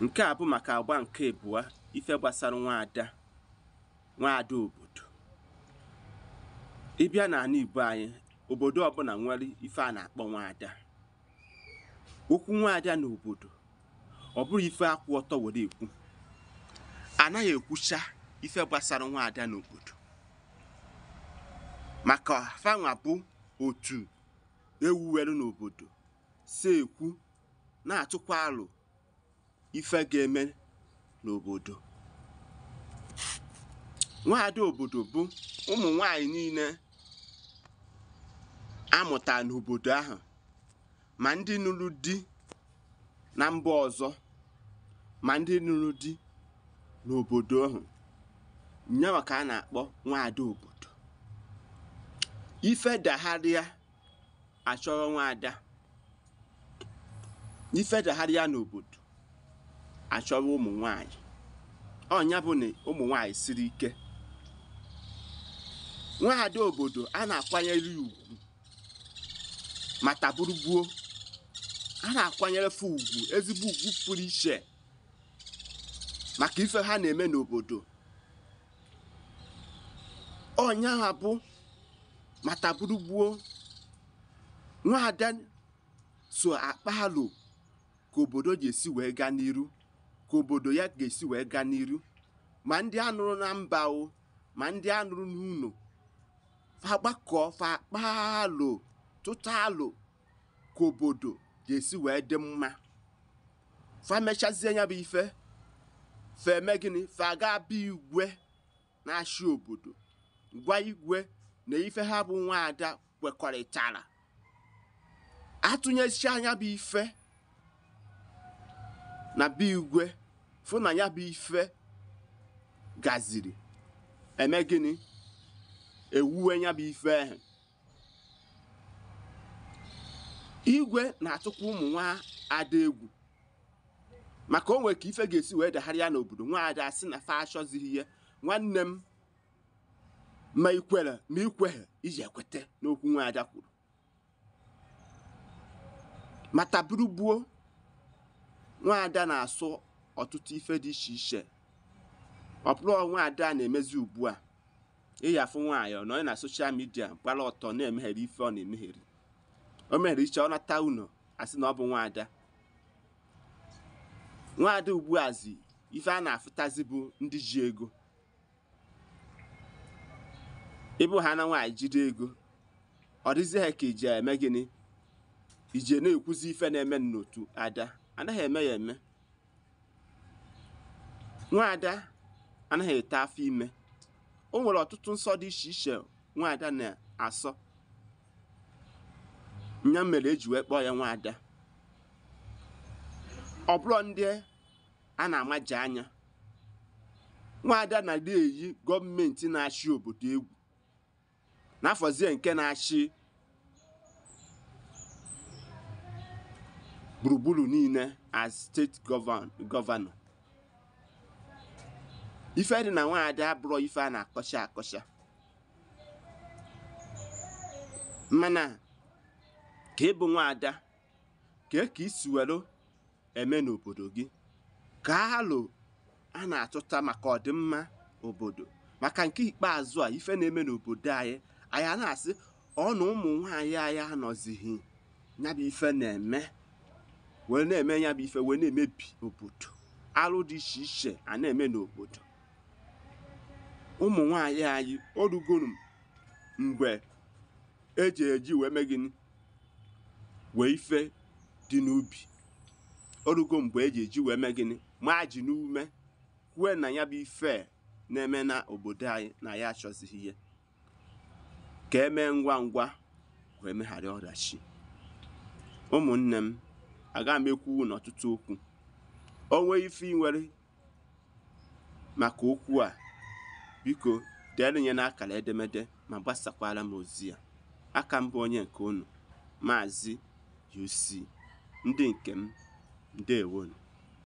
Nke a bụ maka agba nke ịbụa, ife gbasara nwaada, nwaada obodo. Ị bịa n'ala Igbo anyị, obodo ọbụla nwere ife a na-akpọ nwaada. Okwu nwaada n'obodo, ọ bụrụ ife akwụ ọtọ were ekwu. Anaghị ekwucha ife gbasara nwaada n'obodo maka fanwa bụ otu ewuwere n'obodo si ekwu na-atụkwa alo ife ga-eme n'obodo. Nwaada obodo bụ ụmụ nwanyị niile amụtara n'obodo ahụ, ma ndị nụrụ di na mba ọzọ, ma ndị nụrụ di n'obodo ahụ. Nyanwa ka a na-akpọ nwaada obodo. Ife dagharịa achọrọ nwaada, ife dagharịa n'obodo achọrọ ụmụ nwanyị. Ọ nya bụ na ụmụ nwanyị siri ike. Nwaada obodo a na-akwanyere ugwu ma taburugbuo, a na-akwanyere fa ugwu, ezigbo ugwu pụrụ iche maka ife ha na-eme n'obodo. Ọnya ha bụ ma taburugbuo, nwaada so akpa alo ka obodo ga-esi wee gaa n'iru, ka obodo ya ga-esi wee gaa n'iru. Ma ndị anụrụ na mba o, ma ndị anụrụ n'ụlọ, fa gbakọọ fa akpa alo, tụta alo ka obodo ga-esi wee dị mma. Fa mechazie ya bụ ife, fa eme gịnị? Fa ga-abịa igwe na-achị obodo, gwa igwe na ife ha bụ nwaada kwekọrịtara. Atụnyechi anya bụ ife na be igwe, fụ na ya bụ ife gaziri, eme gịnị? Ewuwe ya bụ ife ahụ. Igwe na-atụkwa ụmụ nwaada egwu maka o nwere ka ife ga-esi wee dagharịa n'obodo, nwaada asị na fa achọzighị ihe. Nwanne m, ma ikwere ma ikweghị, iji ekwete n'okwu nwaada kwuru. Ma taburugbuo, nwaada na-asụ ọtụtụ ife dị iche iche. Ọ bụrụ nwaada na-emezi ugbu a, ịyafụ nwaanyị ọ nọ na social media gbara ọtọ na-emegheri ife ọ na-emegheri. O meghere iche ọ nata unu asị na ọ bụ nwaada. Nwaada ugbu a zi ife a na-afụtazi bụ ndị ji ego. Ịbụ ha na nwaanyị jide ego, ọ dịzị ha ka iji eme gịnị? Ije na-ekwuzi ife na-eme n'otu ada. Anaghị eme ya eme. Nwaada anaghị ete afọ ime. O nwere ọtụtụ nsọ dị iche iche nwaada na-asọ. Nya mere eji wee kpọọ ya nwaada. Ọ bụrụ ndị a na-amaja anya, nwaada na-adị eyi gọọmenti na-achị obodo egwu, n'afọzie nke na-achị gburugburu niile as steeti gọvanọ. Ife dị na nwaada abụrọ ife a na-akọcha akọcha, mana ka ị bụ nwaada, ka ka isi were eme n'obodo gị, ka alo a na-atụta maka ọdịmma obodo. Maka nke ikpeazụ a ife na-eme n'obodo anyị, anyị a na-asị ọ na ụmụ nwaanyị anyị anọzighị ya bụ ife na-eme, wee na-eme ya bụ ife wee na-emebi obodo. Arụ dị iche iche a na-eme n'obodo. Ụmụ nwaanyị anyị orugoro mgbe eji eji wee mee gịnị? Wee ife dị n'ubi. Orugo mgbe eji eji wee mee gịnị? Maa ji n'ume, kwue na ya bụ ife na-eme na obodo anyị na ya achọzighị ihe. Ka emee ngwa ngwa wee megharịa ọdachi. Ụmụnne m, agaghị m ekwu n'ọtụtụ okwu. O nwee ife ị nwere maka okwu a, biko deere ya n'akara edemede ma gbasakwara m ozi ya. Aka m bụ onye nke unu, Maazị UC. Ndị nke m, ndewonu.